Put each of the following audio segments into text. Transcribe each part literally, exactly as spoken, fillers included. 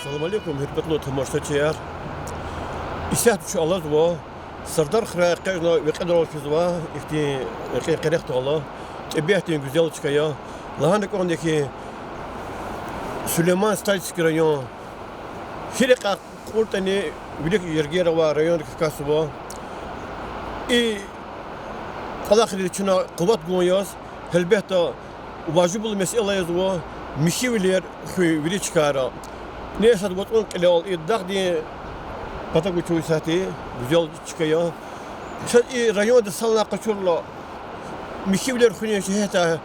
Салам алейкум, гьуьрметлу тамашачияр. Исятда чун алазва, Сардар хуьряй экъечӀна векьидрал физва, ихьтин рекьин къерехда ала, тӀебиатдин гуьзел чка я. Лагьана кӀанда хьи, Сулейман-Стальский район, гьи рекьяй кьуртӀани вилик жергер авай райондик хкатзава. И кӀвалахриз чна къуват гун яз, гьелбетда, важиблу месэла язва михьивилер хуьн вири чкайра. Несад вацӀун кьилел и дагъдин патав гузвай сятда гуьзел чка я. Чаз и районда санлай къачурла, михьивилер хуьнин жигьетдай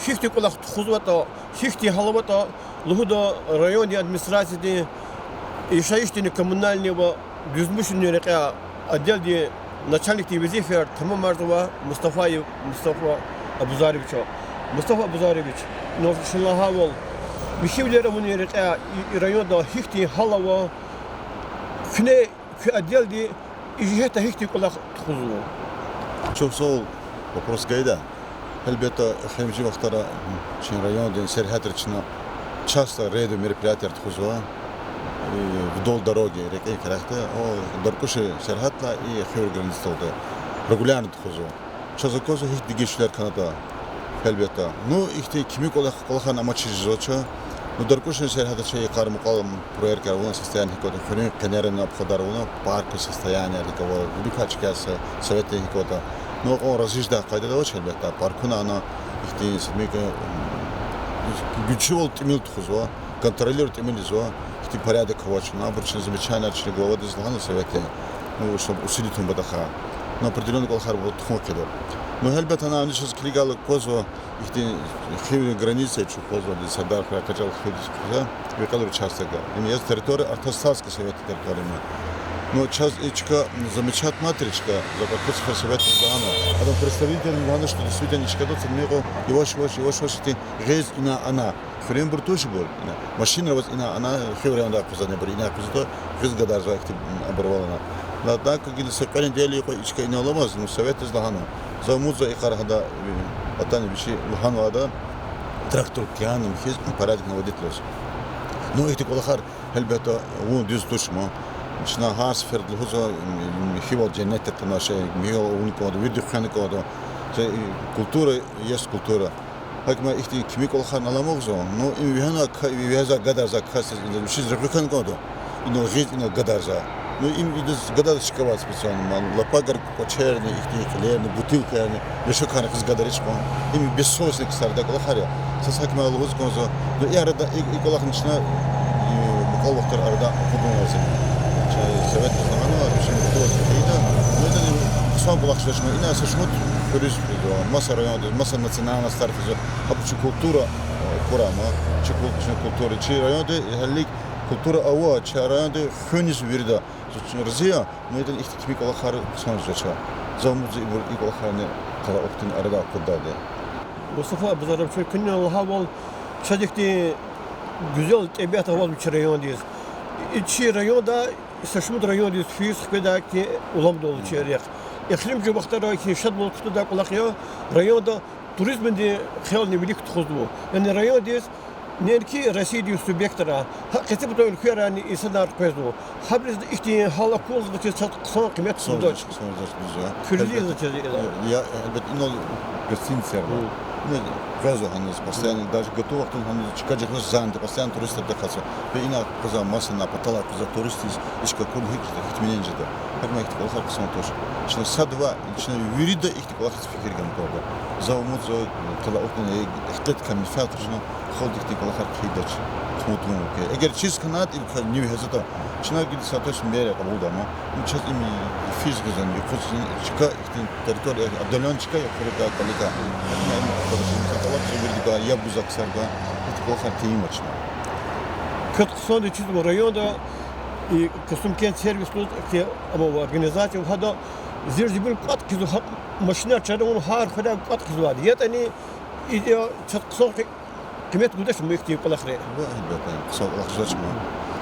гьихьтин кӀвалах тухузватӀа, гьихьтин гьал аватӀа, лугьуда райондин администрациядин яшайишдин, коммунальный ва дуьзмушунин рекьяй отделдин начальникдин везифаяр тамамарзавай Мустафаев Мустафа Абузаровича. Мустафа Абузарович, ну, чна лагьайвал, михьивилер авунин рекьяй и, и районда гьихьтин гьал ава, куьне, куь отделди и жигьетдай гьихьтин кӀвалах тухузва? Чухсагъул вопрос гайидай. Гьелбетда, эхиримжи вахтара чи райондин сергьятра чна часто рейдовый мероприятияр тухузва, и вдоль дороги, рекьин къерехда, о, Даркуш сергьятдилай и хуьр границадалди регулярно тухузва. Чаз аквазва гьихьтин дегишвилер хьанатӀа, гьелбетда. Ну, ихьтин кими кӀвалах-, кӀвалахар амачиз жезвач. Ну, Даркушдин сергьятда чи йикъар мукьвал проектар авуна, состояние гьикӀ ятӀа, хуьруьн къенерин обходар авуна, паркдин состояние гьикӀ ава, виликай чкаяр, советдин гьикӀ ятӀа. Ну, акьван разиш жедай къайдада авач, гьелбетда, паркуна ана, ихьтин са мик-, гуьрчивал тӀимил тухузва, контролировать тӀимил ийизва, ихьтин порядок авач, ну, абур чна замечанияр чна главадиз лагьана советдин, ну, чтоб усилить авун патахъай. Ну, определённый кӀвалахар тухун хъийида. Ну, гьелбетда, ана, ана чаз килигайла аквазва, ихьтин хуьр границаяр чун аквазва, Сардар хуьряй экъечӀайла хуьр, векьер участок я. Им яз территория Артасарский советдин территория я. Ну, чаз и чка замечать мад тир, и чка, за куц хер советдиз лагьана. Адан представителди лагьана, что действительно и чкадал са микьу яваш-яваш, яваш-яваш ихьтин гъиз ина-ана, хуьруьнбур тушбур, машинра аваз ина-ана, хуьр райондай къвезвайбур ина къвезва, гъиз гадарзавай ихьтин абурвал ана. Однако гила са кьве неделя юкъуз и чка инал аламаз, ну, советдиз лагьана. За умудзава, йикъар гьада, атана вичи лагьанвайди, трактор кяна михьиз порядок наводить лугьуз. Ну, ихьтин кӀвалахар, гьелбетда, авун дуьз туш ман. Чна гьар сеферда лугьузва, михьивал женнет тир тана шей, михьивал авун кӀанда, вирида хвена кӀанда. Це и культура, есть культура. ГьакӀ ма ихьтин кими кӀвалахар аламукьзава, ну, им вегьена ка-, вегьезвай, гадарзавай касдиз, вичиз рекье хьана кӀанда. Инал гъиз, инал гадарзавай. Ну, им идаз гадарзавай чка авай специально, ма, лапагар кӀвачерни, ихьтин кьилерни, бутылкаярни, мешокарни гъиз гадарич кьван. Им бессовестный ксардай кӀвалахар я. Саз гьакӀ ма лугьуз кӀанзава. Ну, и арада и, и кӀвалахни чна, и, мукьвал вахтара арада акъудун лазим я. Чи советдиз лагьанва, вичин мукьвал хъийида. Ну, итани хъсан кӀвалах жезвач ма, ина са шумуд хуьруьз физва, маса райондиз, маса национальностар физва. Гьабур чи культура, э, акур ама, чи кул-, чи культура, чи районда гьелелиг культура ава, чи районда хуьниз вирида. Зун рази я, ну, итани ихьтин кими кӀвалахар хъсан жезвач. За умудзава ибур и кӀвалахарни къалай вахтунин арада акъуддайди. Мустафа Абузарович, чун куьне лагьайвал, чаз ихьтин гуьзел тӀебиат авазва чи райондиз. И чи районда са шумуд райондиз физ хкведай хьтин уламдал чи рехъ. Эхиримжи вахтара хьи шадвал кутадай кӀвалах я, районда туризмдин хиялни вилик тухузва. Яни райондиз неинки Россиядин субъектра, гьа къецепатан уьлквейрани инсанар къвезва. Гьабуруз ихьтин гьал акурла, заз чиз, чаз хъсан къимет гудач. Хъсан жезвач, дуьз я. Куьрелди, заз чиз, я, гьелбетда, инал гостиницаяр ава. Ина къвезва гьаниз, постоянно, даже готов вахтунда гьаниз чка жагъиз занято, постоянно туристар акъатзава. Бе ина къвезва масана, паталай къвезва туристриз, и чка акурла гьикӀ жеда, гьихьтин миянда жеда. ГьакӀ ма ихьтин кӀвалахар хъсан туш. Чна садвай, чна вирида ихьтин кӀвалахриз фикир гана кӀанда. За умудзава, къалай вахтунин ихтилат кам физватӀа, чна халкьдихъ ихьтин кӀвалахар хъийидач, хъувун тавун. Эгер чиз хьанатӀа, и кар нив гьезватӀа, чна гила соответствующий мерия кьабулда ама. Ну, чаз им физ гъизан, юкъуз чка, ихьтин территория, отдалённый чка я, хуьруьгай, кӀвалигай. Им кӀвалахар вирида гвай, яб гузвай ксаргай, ихьтин кӀвалахар тийимач ма. Квез хъсанди чизва районда, и Касумкент сервис лугьуз, ки, ама организация, гьада зир-зибил кӀватӀ хъийизва, гьа машинар чара авуна гьар хуьряй кӀватӀ хъийизвайди. ЯтӀани и, я, чаз хъсан къи-, къимет гудач ма ихьтин кӀвалахри. Ва, гьелбетда, хъсан кӀвалах жезвач ма.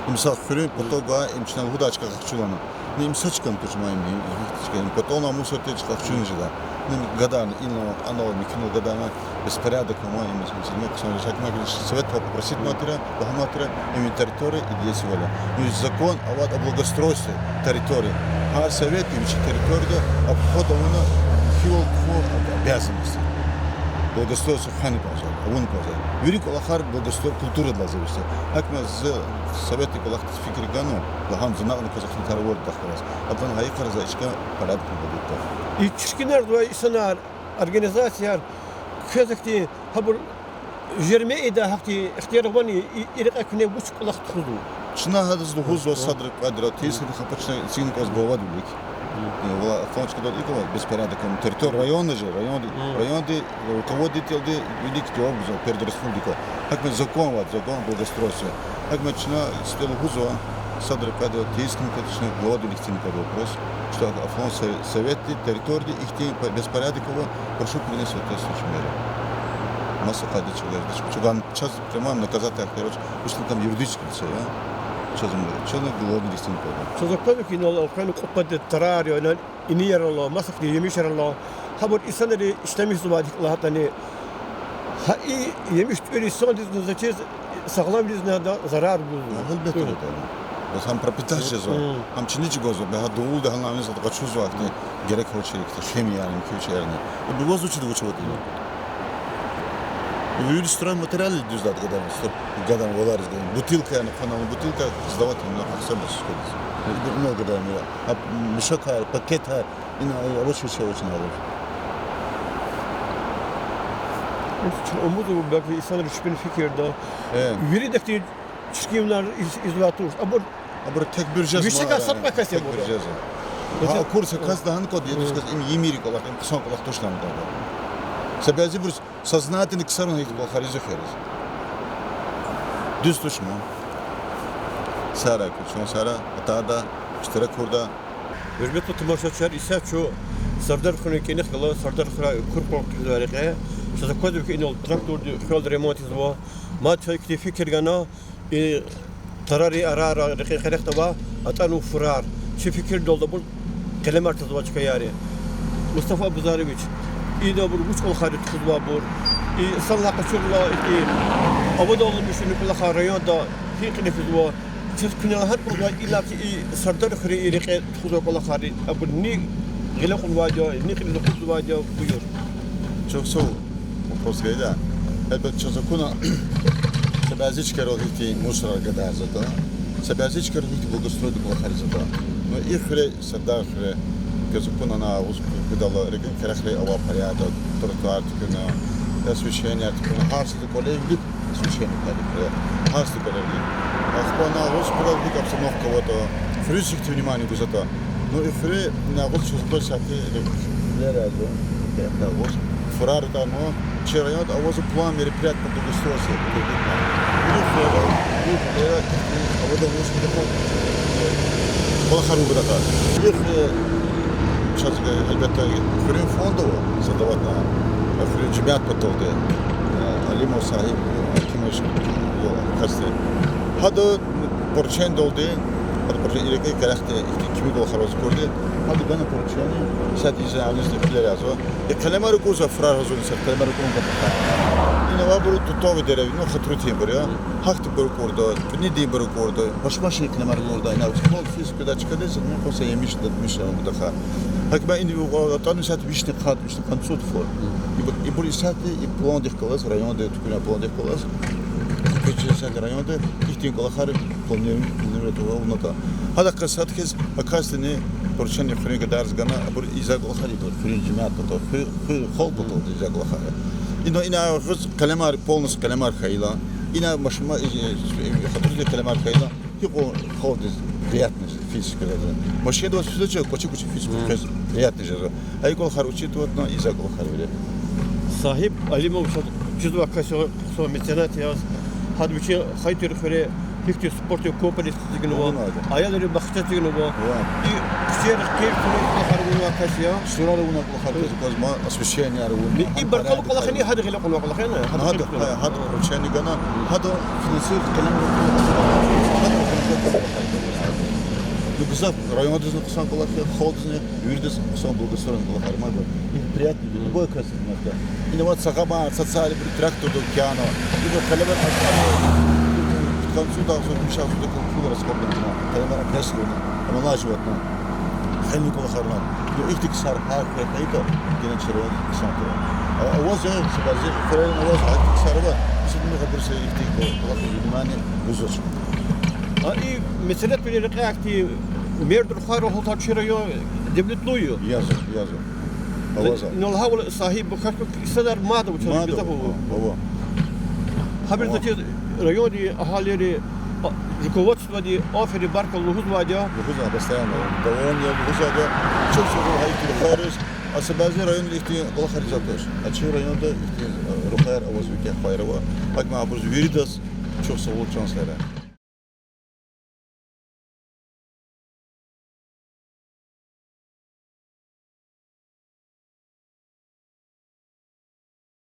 Им са хуьруьн патав гвай, им чна лугьудай чка къахчуна. Ни им са чкани туш ма им, им, им чка, им патал на мусор течка къахчуна жеда. Ни гадарна, инал, анал, михьинал гадарна, беспорядок ама, им, им, им, им, хъсан жакмагриш советда попросить ман тира, лагьана тира, им территория идея сивала. Ну, закон авайд о благоустройстве территории. Гьар совет им чи территорияда обход авуна хивал тухун обязанность. Благоустройство хвена кӀанзава, авуна кӀанзава. Вири кӀвалахар благоустрой-, культурадилай зависит. Гьакмаз зи советдин кӀвалахдиз фикир гана, лагьана, зи накьван казахни тара вард дахъ галаз. Адан гьа йикъара за и чка порядкни гудитда. И чиркинар ва инсанар, организацияр, квез ахьтин гьабур жерме ийидай гьахьтин ихтияр авани, и, и рекье куьне вуч кӀвалах тухузва? Чна гьадаз лугьузва садра кьведра, тийиз хьайитӀа хапачна цин кӀваз главадин вилик. Э, вала, фон чкадал икӀ ава, беспорядок ам, территория района же, районди, районди руководительди вилик жаваб гузва перед республикой. Гьакмаз закон авайд, закон о благоустройстве. Гьакмаз чна сифте лугьузва, садра кьведра, тийиз хьайитӀа чна главадин вилик цин кӀваз вопрос, что флан со-, советди, территорияди ихьтин беспорядок ава, прошу принять соответствующие меры. Маса къайдада чӀугваз, чӀугваз, чаз прямой наказать ахтарвач, вучна там юридически лицо я. Чаз, чаз главадин вилик цин кӀваз. Чаз аквазва хьи, инал элкъвена кьве-пуд тарар я, инал инияр ала, масахъди емишар ала. Гьабур инсанри ишлемишзавайди икӀ лагьайтӀани, гьа и емиш тӀуьр инсандизни, зачиз, сагъламдизни гьада зарар гузва. Гьелбетда, гьада. Бес гьам пропитать жезва, гьам чиниз гвазва, бес гьа дувулди гьана авуниз къачузва ахьтин герек авачир ихьтин химиярни, куьчеярни. Э, бес ваз вучиз вуч аватӀани? Вири стройматериалар дуьздайди гадарна, строй-, гадарна валариз гадарна. Бутылкаяр хъвана, бутылка сдавать авуна, ахсабас схудиз. Ибур ина гадарна, а мешокар, пакетар, ина авач, вич авач, ина авач. Чун умудзава, белки инсанри чпин фикирда. Э. Вирида ахьтин чиркинвилер из-, ийизвай туш. Абур, абур текбур жезма, вичикай сад кьве кас я абур. Текбур жезма. Гьа акур са кас лагьана кӀанда, ядуз кас им емир кӀвалах, им хъсан кӀвалах туш лагьана кӀанда. Са бязи бир сознательно ксарун гьикӀ кӀвалахар ийиз хьариз. Дуьз тушма. Сара ку, чун сара атада, иштиракурда. Гьуьрметлу тамашачияр, исятда чун Сардархуьруьн кӀаник галаз, Сардархуьрел Кур-Къван къизилай рекье. Чаз аквазва хьи, инал тракторди хвел ремонт ийизва. Мад чаз ихьтин фикир гана, и тарарин арара рекьин къерехда авай атӀана фурар. Чи фикирдалди абур къелемар тазвай чкаяр я. Мустафа Абузарович, инал абур вуч кӀвалахар я тухузвайбур? И санлай къачурла, и авадалмишунин кӀвалахар районда гьикӀ кьиле физва? Чаз куьне лагьайтӀа, иллаки и Сардархуьруьн и рекье тухузвай кӀвалахар, абур ни гъиле кьунвайди я, ни кьилиз акъудзавайди я, буюр. Чухсагъул, вопрос гайила. Гьелбетда, чаз акуна, са бязи чкайрал ихьтин мусорар гадарзаватӀа, са бязи чкайрал ихьтин благоустройдин кӀвалахар ийизватӀа. Ну, и хуьре, Сардархуьре, квез акуна, ана агъуз гудайла рекьин къерехрай авай порядок, тротуар туькӀуьрна, освещение туькӀуьрна, гьар са кӀвале вилик освещение кӀвалихъ, гьар са кӀвале вилик. Ахпа ана агъуз гудайла вилик обстановка аватӀа, хуьруьз ихьтин внимание гузватӀа. Ну, и хуьре ина агъуз чаз къе сятда лерязу, ина агъуз фурар атӀана, чи районда авазва план мероприятий по благоустройству. Ина хуьре, ина хуьре авадалмиш кӀвалахар авуртӀа. Ина хуьре, чаз, гьелбетда, хуьруьн фонд ава, садаватна, хуьруьн жемят паталди, Алимов Сагьиб Акимович, касди. Гьада поручениедалди, гьада поручение, и рекьин къерехда ихьтин кими кӀвалахар аваз акурди, гьада гана поручение, сад иза авнизни хилер язва. И къелемар акурзава, фурар гьазурна, сад къелемар акурун патахъай. Ина авайбуру тутовый деревья, ну, хатури тийинбур я. Гьахьтинбур акурда, тӀуьнидинбур акурда, башмашин къелемар акурда, ина фонд физ куьда чкадиз, ну, просто емиш дадмиш я, ам даха. Гьакӏ ба ина атӏана исятда вишни къад, вишни къанни цӏуд фонд. Ибур, ибур исятда и пландихъ галаз, районда, тукӏуна пландихъ галаз. Исятда районда ихьтин кӏвалахар планировать авунатӏа. Гьадахъ сад хьиз, а касдини поручение хуьруьн гадариз гана, абур ийизвай кӏвалахар ибур, хуьруьн жемят патал, хуьр, хуьр халкь патал ийизвай кӏвалахар. Ина, ина агъуз къелемар, полностью къелемар хьайила. Ина машма, э, э, хатурди къелемар хьайила. Гьикьван халкьдиз приятно физически раза. Машинда ваз физа ча, кӏвачи-кӏвачи физически приятно жезва. Гьа и кӏвалахар учитывать авуна ийизвай кӏвалахар вири. Сагьиб Алимов, чизвай кас я, хъсан меценат яз. Гьада вичи хайи тир хуьре гьихьтин спортивный комплекс эцигнава, аялрин бахча эцигнава. И куьчейрихъ квез куьне кӏвалахар авунвай кас я. Сурар авунвай кӏвалахар квез аквазма, освещениеяр авунва. И баркалла кӏвалахни гьада гъиле кьунвай кӏвалах яни? Гьада, гьада поручение гана, гьада финансировать къелемар, гьада Ну, гзаф райондизни хъсан кӀвалах я, халкьдизни, виридаз хъсан, благоустроенный кӀвалахар ман. Им приятно для любой красоты. Ина ва сагъама, цацайбур тракторда кяна. Ина къелемар акьана, к концу дагъзу, гуьмшагъзу да кулра скобна. Къелемар акъесна, омалаживатна. Хъенин кӀвалахар ман. Ну, ихьтин ксар гьар хьайитӀа, гена чи район хъсан тир. А, аваз я, са бязи хуьрерин аваз, а ихьтин ксар ава, сидни гъабур са ихьтин кӀвалахар внимание гузвач. А и месэла куьне рекье ахьтин мерд рухвайрал гьалтар чи район девлетлу я. Язва, язва. Аваза. Ина лагьайвал, сагьиб бахаш квай инсанар мад ава, мад ава, гзаф ава. Ава. Гьабуруз, ава, чи райондин агьалийри, а, руководстводи аферин, баркалла лугьузвайди я. Лугьузва, постоянно. Доволен я лугьузвайди я. Чухсагъул гьа ихьтин рухвайриз. А са бязи районра ихьтин кӀвалахар ийизвайди туш. А чи районда ихьтин, э, рухваяр аваз, викӀегь рухваяр ава. ГьакӀ абуруз виридаз чухсагъул, чан сагърай.